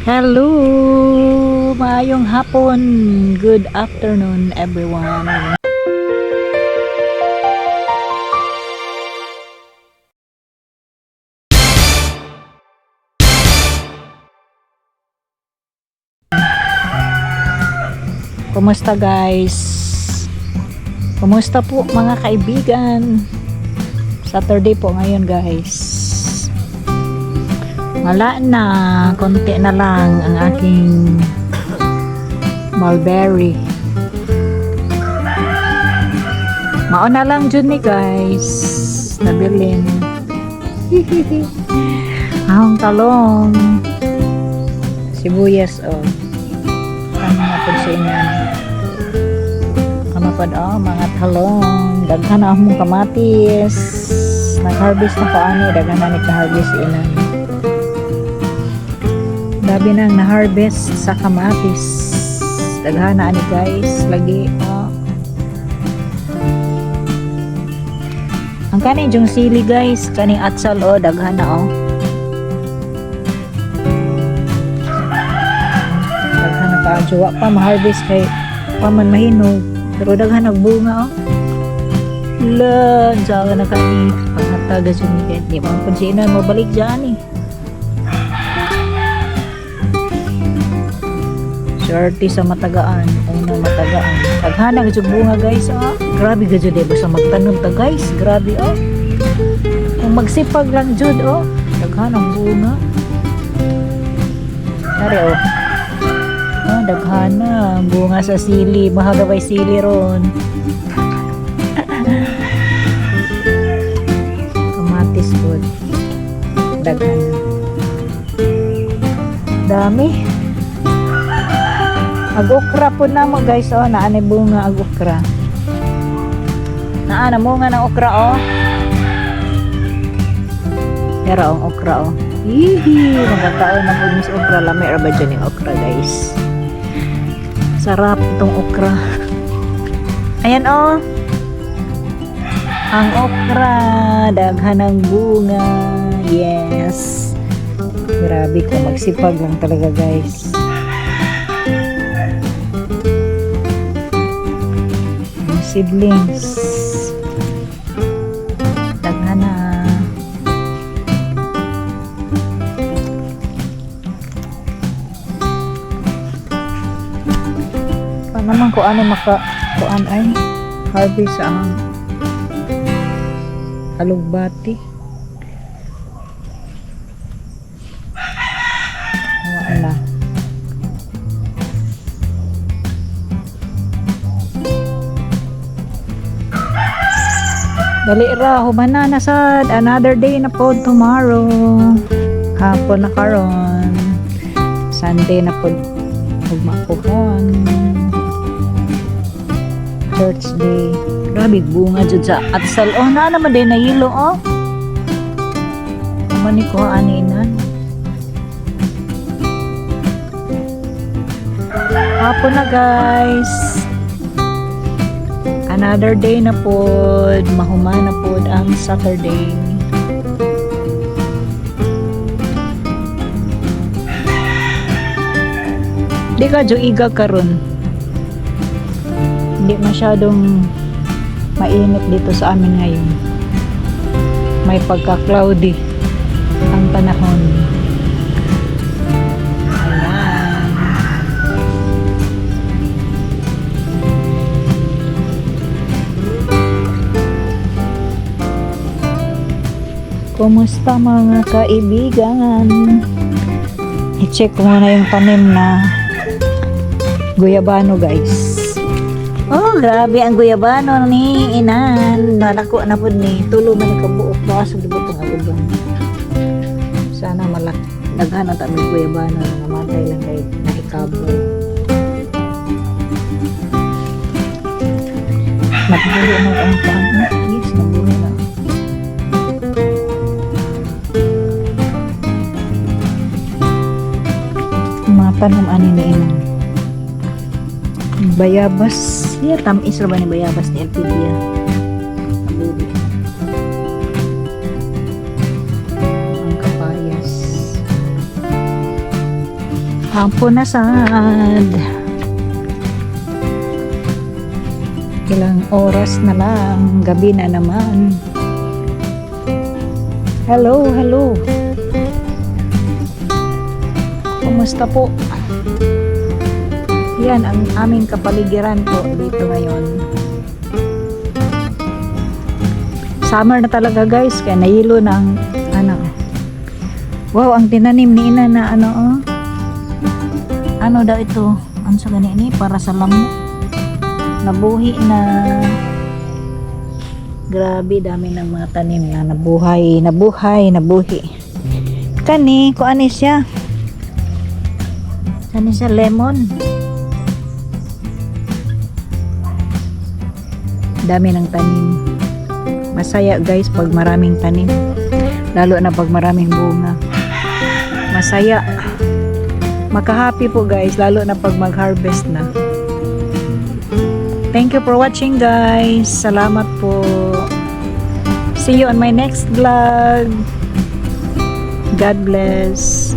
Hello! Maayong hapon! Good afternoon, everyone! Kumusta, guys? Kumusta po, mga kaibigan? Saturday po ngayon, guys. Wala na, konti na lang ang aking mulberry. Mauna lang jud ni, guys. Nabilin. Ahong talong. Sibuyas, oh. Ano nga po sa inyo? Ano pa, oh, mga talong. Daghan na akong kamatis. Nag-harvest na ko ani, daghan na ni ka-harvest inan. Labi nang na-harvest sa kamatis. Daghan na ani, guys, lagi, oh. Ang kaning yung sili, guys, kaning atsal, oh, daghan na, oh. Daghan na ka wa pa ma-harvest kay pa man mahinog. Pero daghan nag bunga, oh. La, unsa na kani paghatag sa ni kay di man pud si ina mabalik dyan eh. Swerte sa matagaan, una matagaan. Daghan na jud bunga, guys, oh. Grabe gud jud eh basta magtanom ta, guys, grabe, oh. Kung magsipag lang jud, oh. Daghan ang bunga. Tari, oh. Oh, daghan na ang bunga sa sili. Mahagaway sili ron. Kamatis po. Daghan na. Dami. Ag-okra po na mo, guys, oh, naanay bunga ag okra. Naa na bunga ng okra, oh. Pero ang okra, oh. Hihi, magkakaon na po mis okra. Lami ra ba dyan yung okra, guys? Sarap itong okra. Ayan, oh. Ang okra, daghan ng bunga. Yes. Grabe kung magsipag lang talaga, guys. Ang seedlings. Daghan na. Pa naman ko ano maka kuan ay harvest ang alugbati. Wala na. Dali ra, humana na sad. Another day na po tomorrow. Hapon na karon. Sunday na po. Ugma pohon. Church day. Grabe bunga jud sa atsal. Oh, na naman din na yelo, oh. Amo ni ko ani na. Hapon na, guys. Another day na pod, mahuman na pod ang Saturday. Di ka jo iga karon. Hindi masyadong mainit dito sa amin ngayon. May pagka-cloudy ang panahon. Ayan. Kumusta, mga kaibigan? I-check ko muna yung tanim na guyabano, guys. Oh, grabe ang guyabano ni Inan. Nalako na pud ni. Tulo man ni kabuok ba sa gibutong ang uban. Sana malak daghan na ta may guyabano na namatay lang kay nahikabol. Nabuhi na ang kuan. Yes, nabuhi na. Mga tanom ani ni Inang. Bayabas. Yeah, tamis ra ba ni bayabas ni Elpidia? Abubi. Ang kapayas. Hapon na sad. Ilang oras na lang, gabi na naman. Hello, hello. Kumusta po? Yan ang aming kapaligiran po dito ngayon. Summer na talaga, guys, kaya nahilo ng ano. Wow, ang tinanim ni Ina na ano oh. Ano daw ito? Ano sa gani ni para sa lamok. Nabuhi na. Grabe, dami ng mga tanim na nabuhay, nabuhay, nabuhi. Kani, kuan ni siya. Kani siya, lemon. Dami ng tanim. Masaya, guys, pag maraming tanim. Lalo na pag maraming bunga. Masaya. Makahappy po, guys, lalo na pag mag-harvest na. Thank you for watching, guys. Salamat po. See you on my next vlog. God bless.